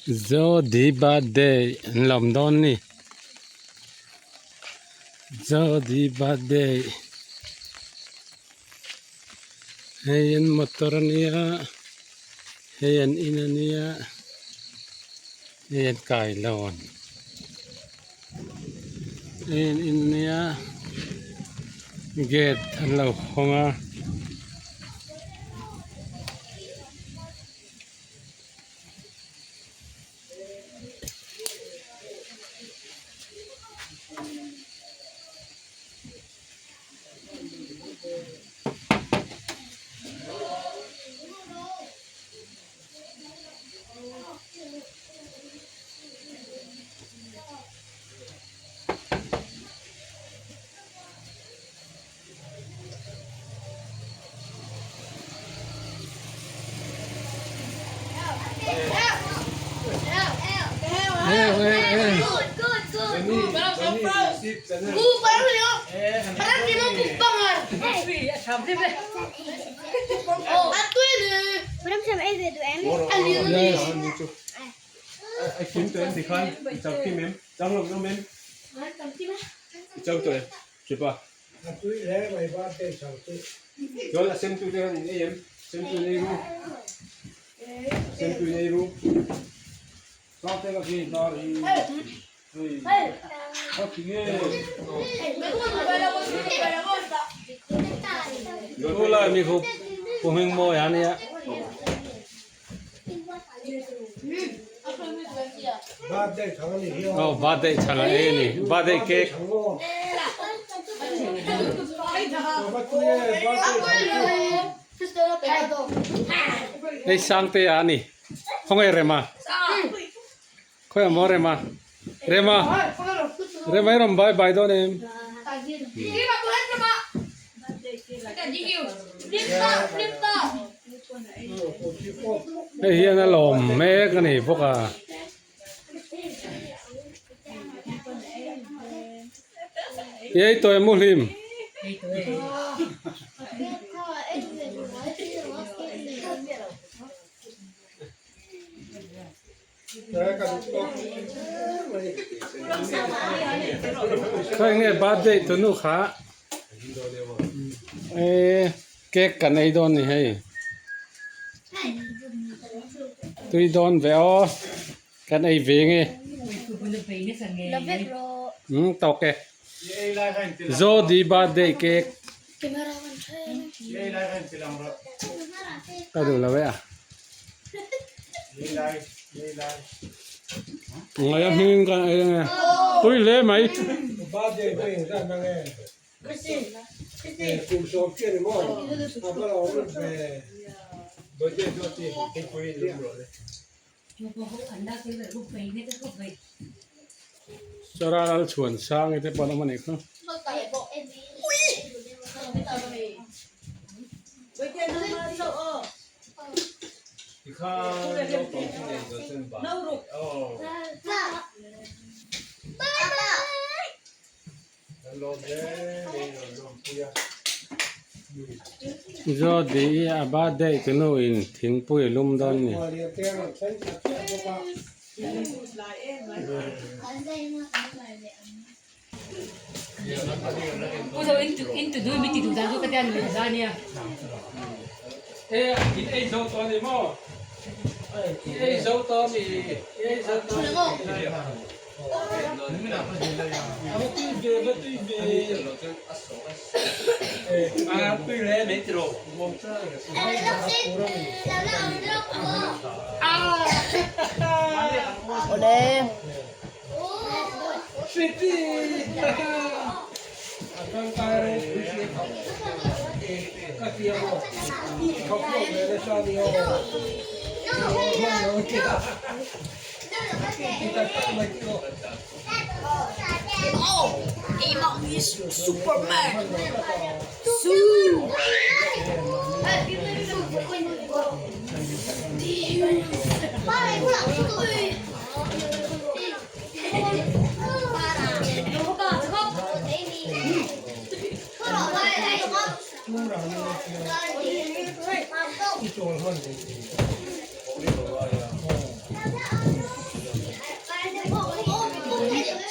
Zodi birthday an lawm dawn a ni Zodi birthday hei an motor a nia hei an in a nia hei an kailawn hei an in a nia gate an lo hawng a. Chuan a sem tute khan in ei em? Sem tu in ei ru. A sem tu in ei ru. Sangte ka khi hnar hi. Hei. A ti nge. Thu lai mi khu pu hming mawi a nia. Aw birthday chhang a ei a ni birthday cake. Hei Sangtea a ni khawngaih Rema khawiah maw Rema Rema Rema i rawn bye bye dawn em. Hei hian a lawm mek a ni bawk a. I ei tawh em u Hlim? Khawi nge birthday tu nu kha eee cake kan ei dawn ni hei tui dawn ve aw kan ei ve nge umm tawk e Zodi birthday cake ka duh lo e a Ngai a hming ka ei ange tui hle mai. Sara lal chhuan sang te pawh an awm a nih kha. Zawdi i a birthday tu nu in thingpui a lum dawn ni. E in ei zo tawh a ni maw? I ei zo tawh a mi? I ei zo tawh a mi?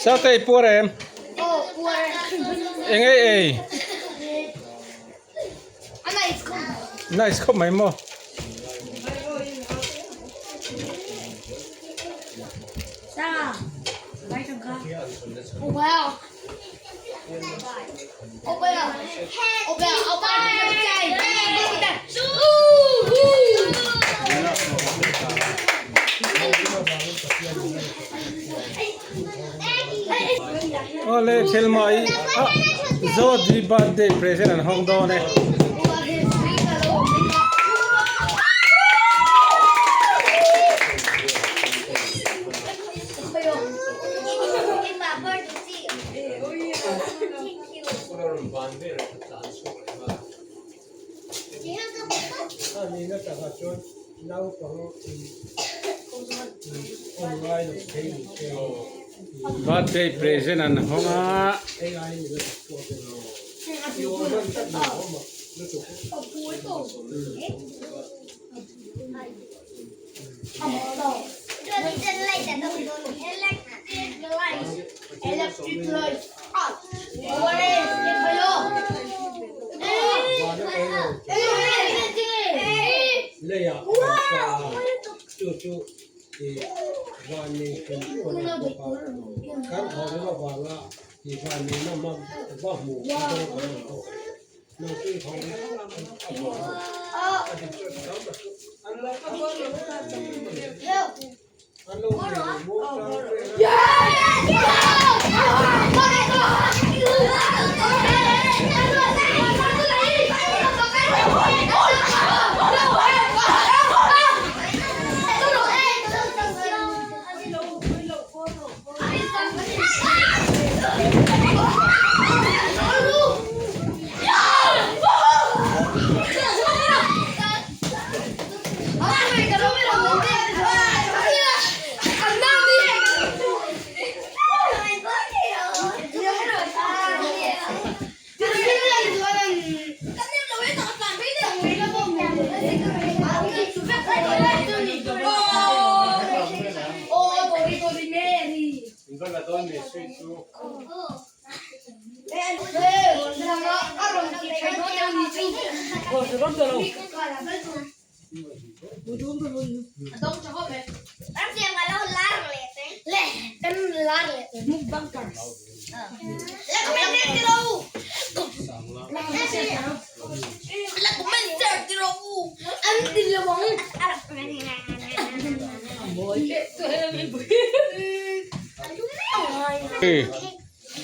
Sate i puar em? Eng ei ei? Nice khawp mai maw? Awle Thelma i ah Zodi birthday present an hawng dawn e. Birthday present an hawng a.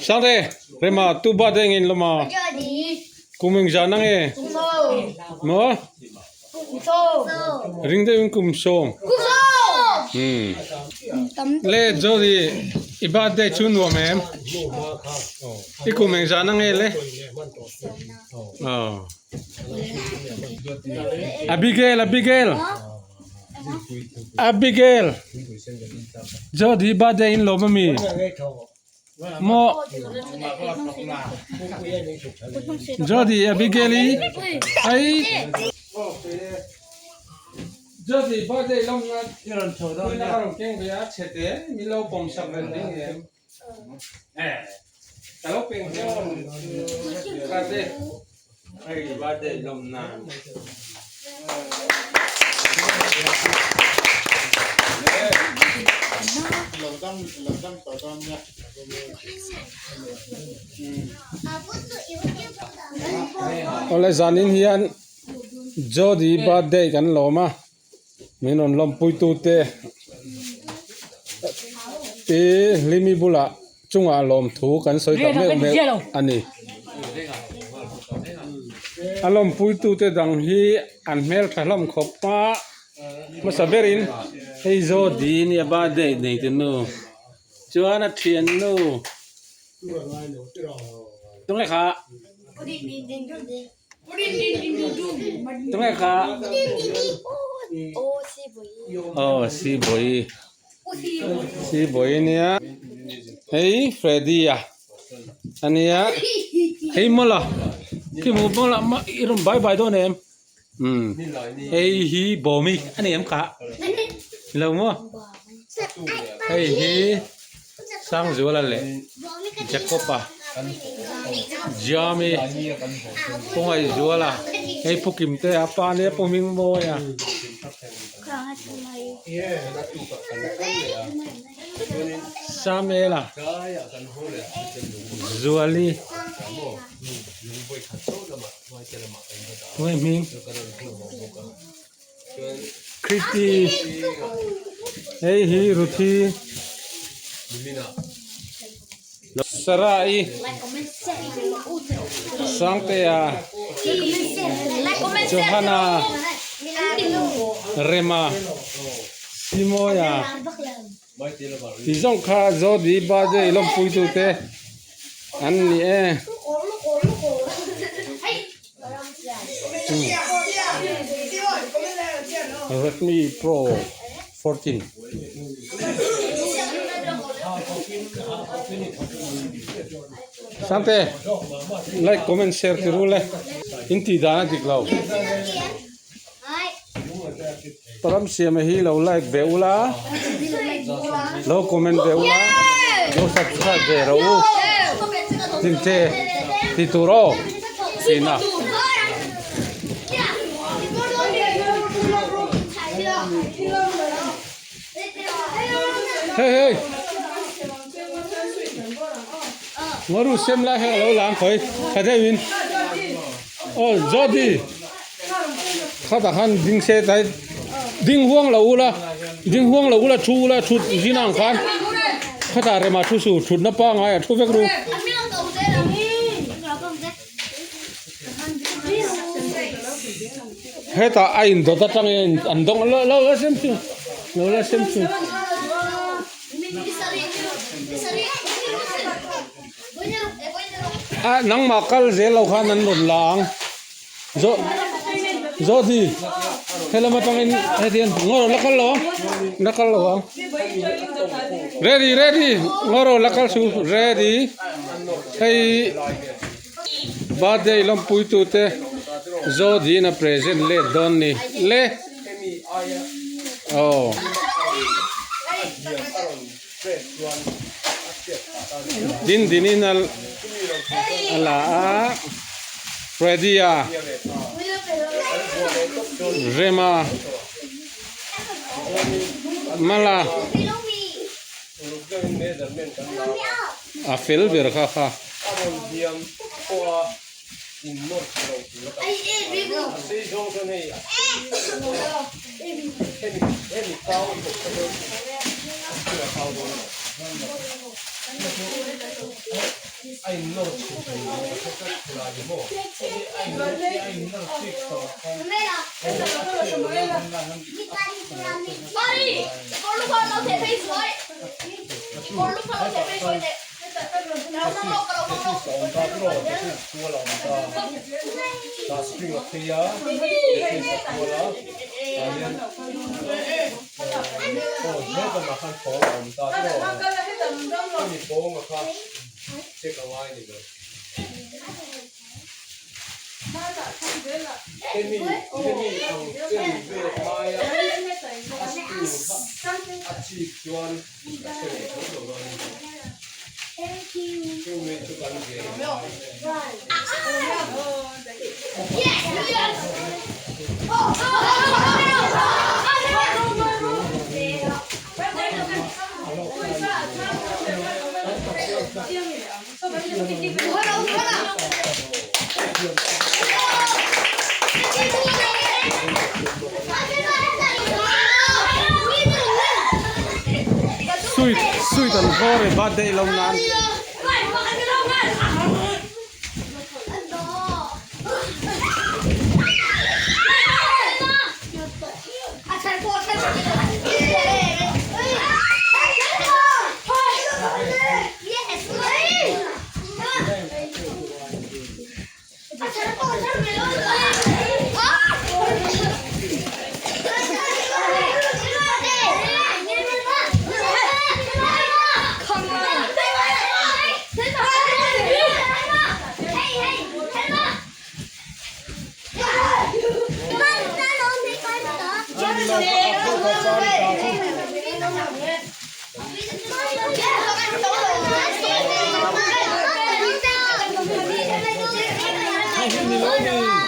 Sangte, Rema, tu ba te ngin lama. Kuming zan ang e. Mo? Ring deuhin kum sawm. Hmm. Le Jody, i birthday chu nuam em? I kum eng zan ang e le? Oh. Abigail, Abigail. Abigail. Jody birthday in lawm ami? Maw Jody Abigail-i ai Jody birthday lawm na puina ka rawn keng ve a chhe te min lo pawm sak reng ding em ka lo peng ve aw birthday hei birthday lawm na. Awle zanin hian Jody birthday kan lawm a min rawn lawmpui tute i hlimi bulah chungah lawmthu kan sawi tak meuh meuh a ni. A lawmpui tute dang hi an hmel tha hlawm khawp a hmasa berin hei Jody nia birthday nei te nu chuan a thiannu tunge kha. Tunge kha aw si bawi si bawi ania hei Freddy a ania hei mawla khi hmu mawla i rawn bai bai dawn em umm hei hi bawmi a ni em kha lo maw. Hei hi Sangzuala leh Jacob-a Jami Pu Ngaihzuala hei Pu Kimtea pa nia Pu Hmingmawia. Samuela Zuali Tunge hming Kriti hei hi Ruthi Sarai Sangtea Johana Rema Simoia Tih zawng kha Jodi birthday lawmpui tute an ni e. Redmi Pro 14. Sangte like comment share ti ru le in tih dan a dik lo. Param siama hi lo like ve ula lo comment ve ula lo subscribe ve rawh u Timte ti tur aw tina. Hei hei Ngaru sem lai hi alo lang khawi tha deuhin aw Jody khatah khan ding se tlai ding huang lo ula ding huang lo ula thu ula thut zin ang khan khatah remah thu su thutna pangai a thu vek ru. Hetah a indawt atangin an dawng lo lo la sem chu lo la sem chu. A nangmah kal zel lo khan an rawn la ang zawh zawh hi helam atangin hetiang ngaw la kal lo ang la kal lo ang ready ready ngaw la kal su ready hei. Birthday lawmpui tute Zodin a present let dawn ni le aw. Din dinin a la a Freddy a Rema Mala A fel ber kha kha. Sweet sweet an vawr e birthday lo nan. Hei hi ni lo mi.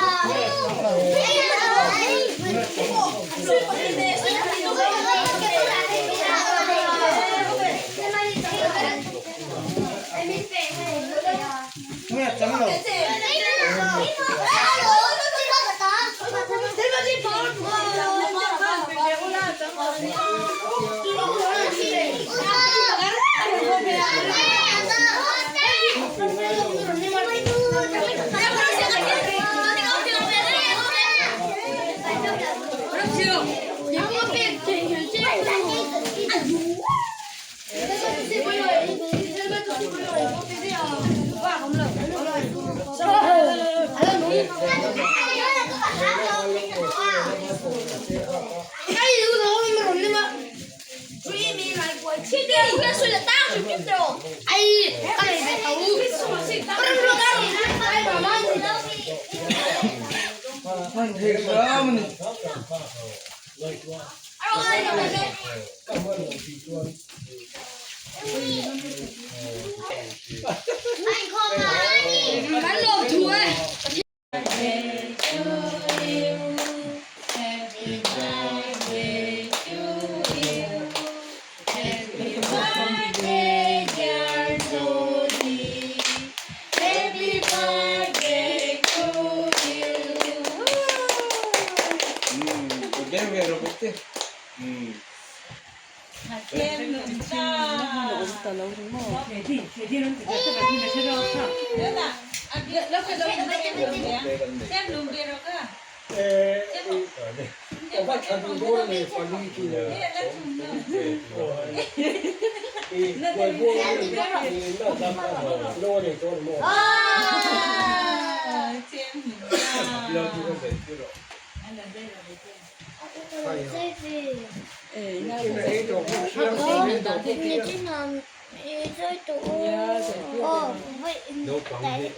Naupang hi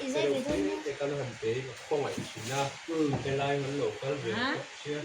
te kan han pe i ka khawngaih thin a, helai an lo kal ve bawk sia.